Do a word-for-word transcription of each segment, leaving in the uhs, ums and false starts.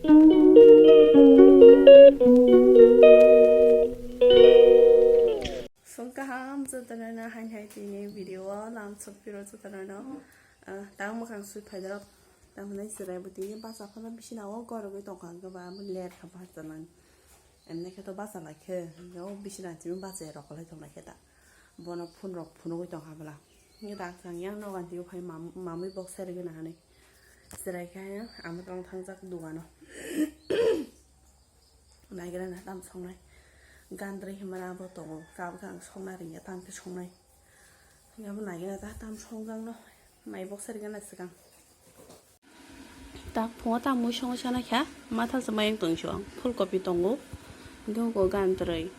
Song kaham jotono hai hai tini video o lam sok piro jotono, ah, tang mwkhang sui phaidok. Tamni chwrai bo tini basa phano bisina o gorogwi tongkha, hwnkhe ba amo ler kha basa nang. Emne khe to basa lai khe, o bisina chini basa rok lai tong lai khe ta. Bono phone rok phunugwi tongkha bwla. Hwnkhe ta ang yang nogan tio phai mam-, mamwi bok sai rwgwi nahani. Chwrai khe amo tong thangjak dugano. Naigra na tam songnai. Gandri himra bo tongo. Kabo khe ang songna ringya, tam khe songnai. Hingke abo naigra ta tam songjak no. Mai bok sai rwgwi na swkang. Tak phungo ta mui songo sana kha. Matha se mayung tong sio. Phulkopi tongo. Hingke hugo gandri.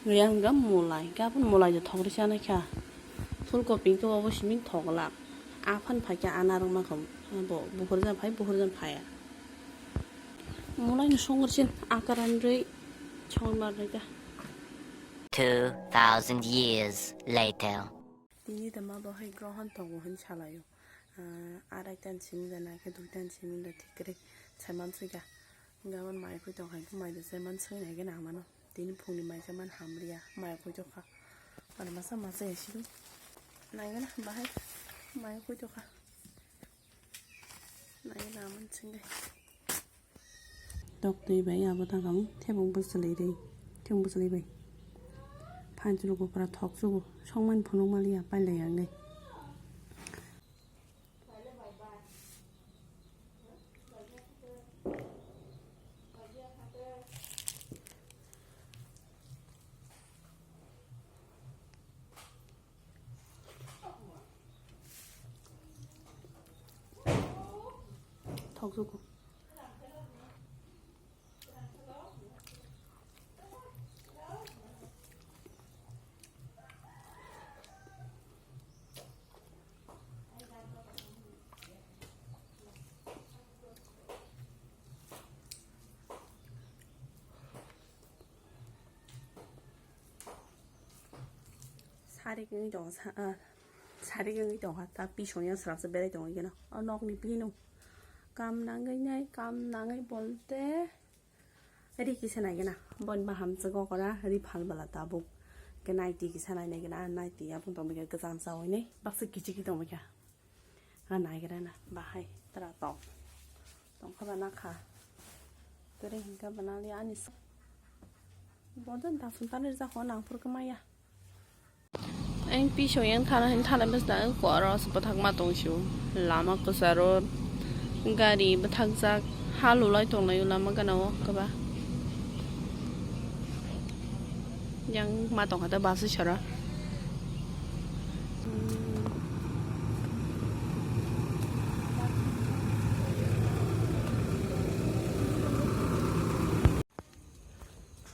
Yang ga mulai. Gabon mulai de thok risa na kha. Phulkopi hingke obo simi thok lak. Aphan phai khe ana rwma kho. Bo buhur jan phai, buhur jan phai. Mulai no songor sin akaran rwi songor mar rwi ta. Two thousand years later. Tini tama bo hai grohon tongo hin salayo. Ah, arai tan simi da na khe dui tan simi da thik kre sai man sui ka. Gabon mai khui tong hai khe mai da sai man sui nai khe na mano. Tini phungni mai sa man hamriya, mai khui tokha. Aro masa masa ya sidu. Nai gana bahai mai khui tokha. Nai gana man singge. Tok twi bai abo ta kang thebong bwswlwi ri. Thebong bwswlwi bai. Phan chwlwi gopra thok chwgo. Songmani phunuk maliya pailai ang dei. Thok jugo. Sarik wngwi tongo, sa-, ah, sarik wngwi tongkha, ta pisongni swrapsa berai tongo ikeno. O nokni bini no kam nangwi nai, kam nangwi bolte ri kisa naigena. Boni ma hamjak okora ri phal bala tabuk. Ke naiti kisa nai naigena, naiti yapung tongbaikha, kwcham chawi nai, baksa kichik tongbaikha. Naigra na bahai tra tong. Tongkha ba nakha. Tere hinka banali ani s-, bodan ta phun tanir jako nang phur kemaya. Ang piso yang thana hin thana bes da ang koro se pathak ma tong siu. Lama kusaro gari bwthakjak, ha lulai tonglai o lama gana o keba. Yang ma tongkha ta bus sara.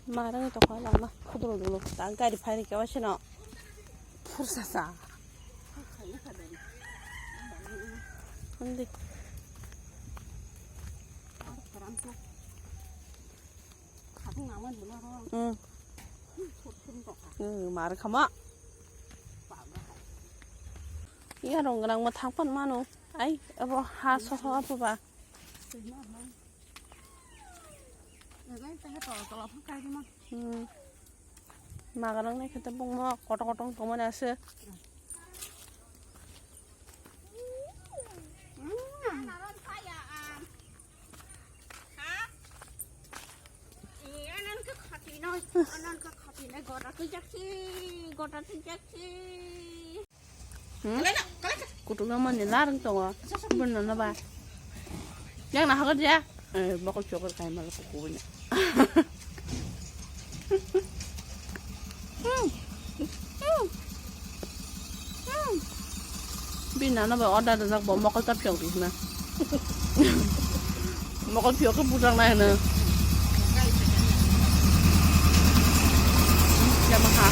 Ma rang tokha lama khudro dolo ta gari phai rikha sino phursa sa. Undi. Hmm. Hmm, mar khama. Iya rong rang ma thang pan mano. Ai, abo ha soho abo ba. Hmm. Magarang nai khete bongma kotor kotor tongmani ase. Hmm? Kutung mani larang tongo. Bini no ba. Yang na hagar ya. Eh, bakal cokor kai mal ko kunya. Hmm. Hmm. Hmm. Bini nana ba order rijak bo mokol ta phiyok di na. Mokol phiyok ke bujang na hena. Ya maha.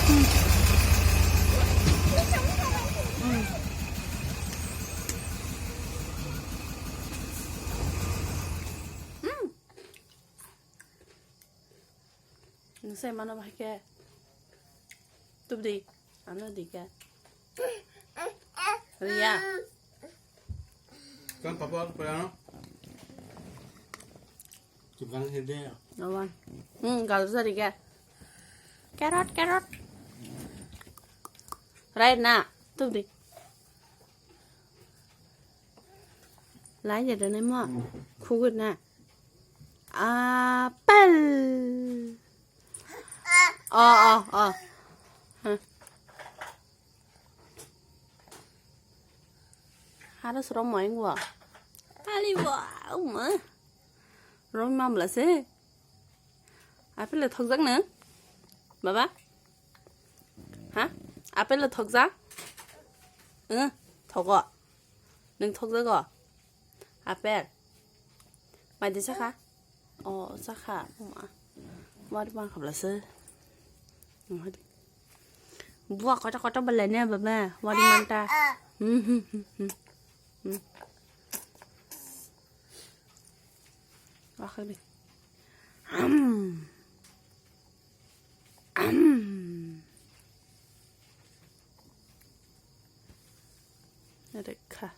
Hmm. Hmm. Hmm. Nung sai mano bahai khe. Tubdi. Ano di khe. Riya. Kan papa payano. Tukang hede. Lawan. Hmm, gajar sari ke. Carrot, carrot. Right na. Tuh di. Lai jadi nih mau. Kugut na. Apple. Oh, oh, oh. Hah. Haro suro moing wa. Tali wa. Uma. Rom mamla se. Apple le thokjak nang? Baba? Ha? Apple le thokjak? Eng, thogo. Nang thokjago? Apple. Mai de sakha? O, sakha. Ma. Wari bang khabla se. Buah kotor kotor bela ne baba. Wari manta. Hmm, hmm, hmm, hmm. Hmm. Wakhai ni. Am. Am. Ada kha.